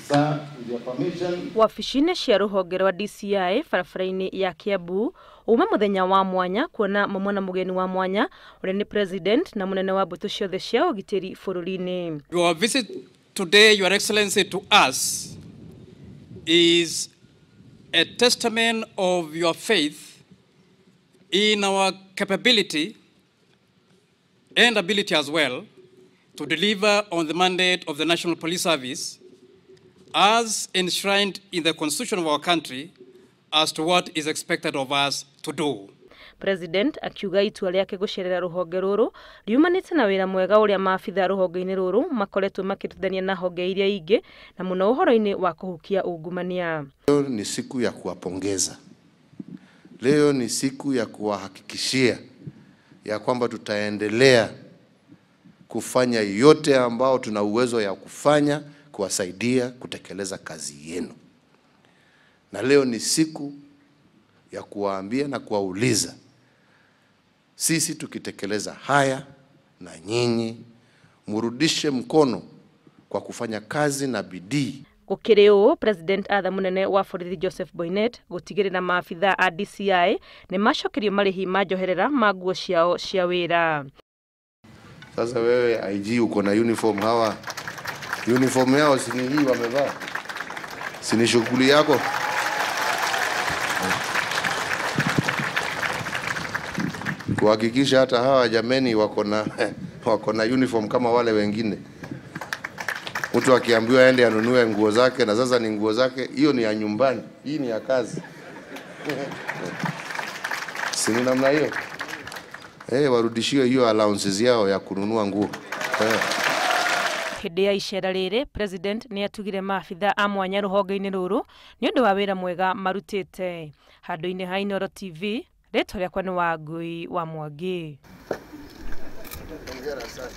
Sir, with your permission. Wabici-inĩ cia rũhonge rwa DCI barabara-inĩ ya Kiambu uma mũthenya wa mwanya kuona maumwo na mũgeni wa mwanya ũrĩa nĩ president na mũnene wa mbũtũ ciothe cia ũgitĩri bũrũri-inĩ. Your visit today, Your Excellency, to us is a testament of your faith in our capability and ability as well to deliver on the mandate of the National Police Service as enshrined in the Constitution of our country as to what is expected of us to do. President akiuga itua rĩake gũcerera rũhonge rũrũ riumanĩte na wĩra mwega ũrĩa maabitha rũhonge-inĩ rũrũ makoretwo makĩrutithania na honge iria ingĩ na mũno ũhoro-inĩ wa kũhukia ungumania. Leo ni siku ya kuwapongeza. Leo ni siku ya kuwahakikishia ya kwamba tutaendelea kufanya yote ambao tuna uwezo ya kufanya kuwasaidia kutekeleza kazi yenu. Na leo ni siku ya kuwaambia na kuwauliza, sisi tukitekeleza haya na nyinyi murudishe mkono kwa kufanya kazi na bidii. Gũkĩrĩ ũũ, President atha mũnene wa borithi Joseph Boinnet gũtigĩrĩra maabitha a DCI nĩ macokerio marĩhi ma njoherera ma nguo ciao cia wĩra. Sasa wewe IG uko na uniform, hawa uniform yao si ni hii wamevaa, si ni shughuli yako kuhakikisha hata hawa jameni wako na uniform kama wale wengine. Mtu akiambiwa aende anunue nguo zake na sasa ni nguo zake, hiyo ni ya nyumbani, hii ni ya kazi. Si ni namna hiyo? Warudishiwe hiyo allowances yao ya kununua nguo. Hĩndĩ ya icera rĩrĩ, President nĩ atugire maabitha a mwanya rũhonge-inĩ rũrũ nĩ ũndũ wa wĩra mwega marutĩte. Handũ-inĩ ha Inooro TV, rĩtwa rĩakwa nĩ Wangui wa Mwangi. Hongera sana.